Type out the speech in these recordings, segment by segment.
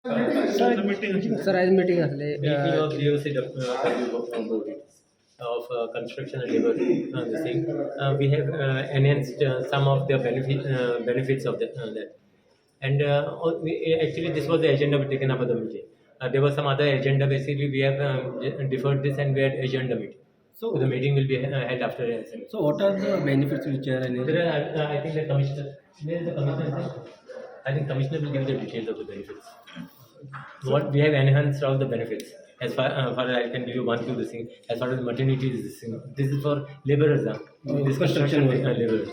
Sir, आयज meeting आसली. Meeting of BOC board of construction and labor, this thing. We have enhanced some of the benefits of that. And actually, this was the agenda we taken up at the meeting. There was some other agenda. Basically, we have deferred this and we had adjourned the meeting. So the meeting will be held after the assembly. So what are the benefits which are There are, I think the commissioner, where is the commissioner, sir? I think commissioner will give the details of the benefits. What we have enhanced all the benefits. As far as I can give you one, two, this thing. As far as maternity is this thing. This is for laborers. Oh, This construction construction workers. Laborers.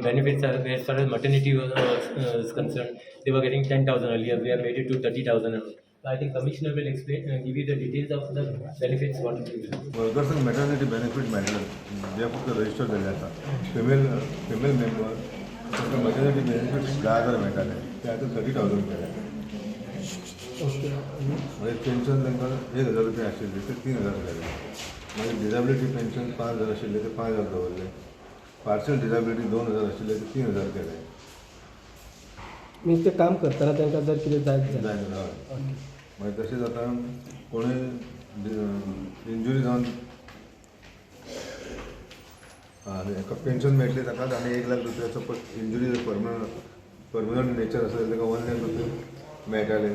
Benefits are, as far as maternity is concerned, they were getting 10,000 earlier. We have made it to 30,000. So I think commissioner will explain, give you the details of the benefits, what we will. वर्कर्सांक maternity benefit मेळटा जे फक्त register जाल्ले आसा female female member तांकां maternity benefit 10,000 मेळटाले, ते आतां 30,000 केले. मागीर पेन्शन तांकां 1000 रुपया आशिल्ले ते 3000 केले. मागीर डिजेबिलिटी पेन्शन 5000 आशिल्ले ते 5000 दवरले. पार्शल डिजेबिलिटी 2000 आशिल्ले ते 3000 केले. मिन्स ते काम करतना तांकां जर कितें जायत जाल्यार. जाय जाल्यार, हय. मागीर तशेंच आतां कोणूय इंजुरी जावन आनी हेका पेन्शन मेळटलें ताकाच आनी 1 लाख रुपया सपोज इंजुरी जर परमनंट नेचर आसा जाल्यार ताका 1 लाख रुपया मेळटाले,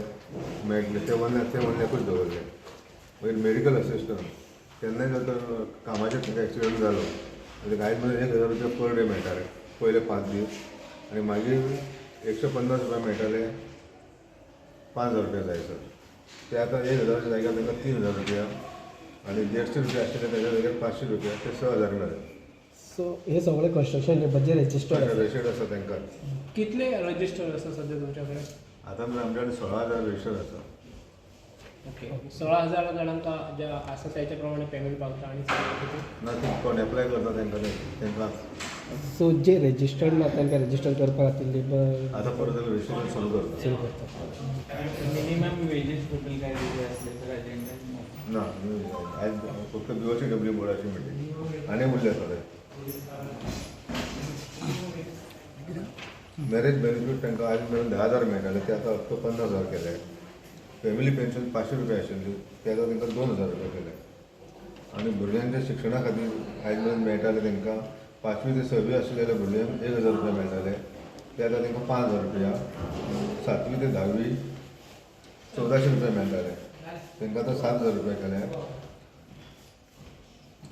मेळटले ते 1 लाख, ते 1 लाखूच दवरले. मागीर मेडिकल असिस्टंट, केन्नाय जर तर कामाचेर ताका एक्सिडंट जालो जाल्यार आयज मेरेन 1000 रुपया पर डे मेळटाले पयले 5 दीस आनी मागीर 150 रुपया मेळटाले 5000 रुपया जायसर. ते आतां 1000च्या जाग्यार तांकां 3000 रुपया आनी 150 रुपया आशिल्ले ताच्या जाग्यार 500 रुपया, ते 6000 मेळ्ळे. सो हे सगळे कन्स्ट्रक्शन लेबर जे रजिस्टर्ड आसा. रजिस्टर्ड आसा तांकां. कितले रजिस्टर आसा सध्या तुमच्या कडेन? आतां मेरेन आमच्या कडेन 16,000 रजिस्टर आसा. ओके, 16,000 जाणांका जे आसा त्याच्या प्रमाणे पेमेंट पावता आणि सगळं कितें? ना, ते कोण एप्लाय करता तांकां तांकां. सो जे रजिस्टर्ड ना तांकां रजिस्टर करपा खातीर लेबर आतां परत रजिस्ट्रेशन सुरू करता. सुरू करता. मिनिमम वेजेस बद्दल काय वेगळे असले तर अजेंडा? ना, आयज फक्त बीओसीडब्ल्यू बोर्डाची मिटींग आनी उरले थोडे. मॅरेज बेनिफीट तांकां आयज मेरेन 10,000 मेळटाले, ते आतां अप टू 50,000 केले. फॅमिली पेन्शन 500 रुपया आशिल्ली, ते आतां तांकां 2000 रुपया केले. आनी भुरग्यांच्या शिक्षणा खातीर आयज मेरेन मेळटाले तांकां, पांचवी ते सवी आशिल्ले जाल्यार भुरग्यांक 1000 रुपया मेळटाले, ते आतां तांकां 5000 रुपया. सातवी ते धावी 1400 रुपया मेळटाले, तांकां आतां 7000 रुपया केले.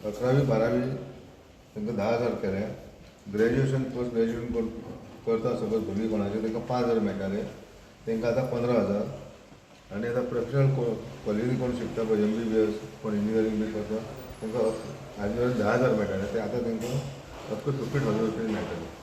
अकरावी बारावी तांकां 10,000 केले. ग्रॅज्युएशन, पोस्ट ग्रॅज्युएशन कोण करता सपोज भुरगीं कोणाचे, तांकां 5000 मेळटाले, तांकां आतां 15,000. आनी आतां प्रोफेशनल कॉलेजीन कोण शिकता पळय, एमबीबीएस, कोण इंजिनियरींग बी करता, तांकां आयज मेरेन 10,000 मेळटाले, ते आतां तांकां अप टू 50,000 रुपया मेळटले.